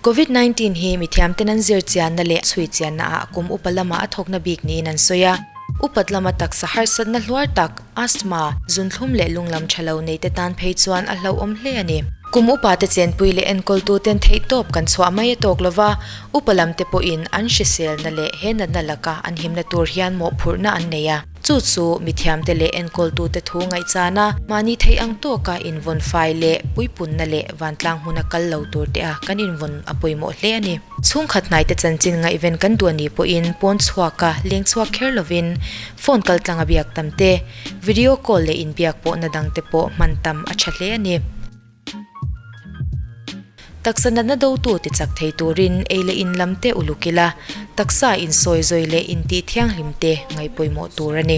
Covid 19 hi mithiamten an zir chianna leh chhui chianna ah kum upa lama a thawkna bik niin an sawi a. Upat lama taksa harsatna hluar tak, asthma, zunthlum leh lunglam tha lo nei te tan phei chuan a hlauhawm hle a ni. Kum upa te chenpui leh enkawltu ten theihtawp kan chhuah mai a tawk lova, upa lam te pawhin an hriselna leh he natna laka an himna tur hian mawhphurhna an nei a. Chu chu mithiamte leh enkawltute thu ngaihchana mahni theih ang tawka invawn fai leh puipunna leh vantlang hmuna kal lo tur te a kan invawn a pawimawh hle a ni. Chhungkhat hnaite chanchin ngaihven kan duh a nih pawhin pawn chhuaka leng chhuak kher lovin phone kal tlanga biak tam te, video call leh inbiak pawhna dangte pawh hman tam a tha hle a ni. Taksa natna dotu ti chak thei turin ei leh in lam te uluk ila, taksa insawi zawi leh intih thianghlim te ngaihpawimawh tur a ni.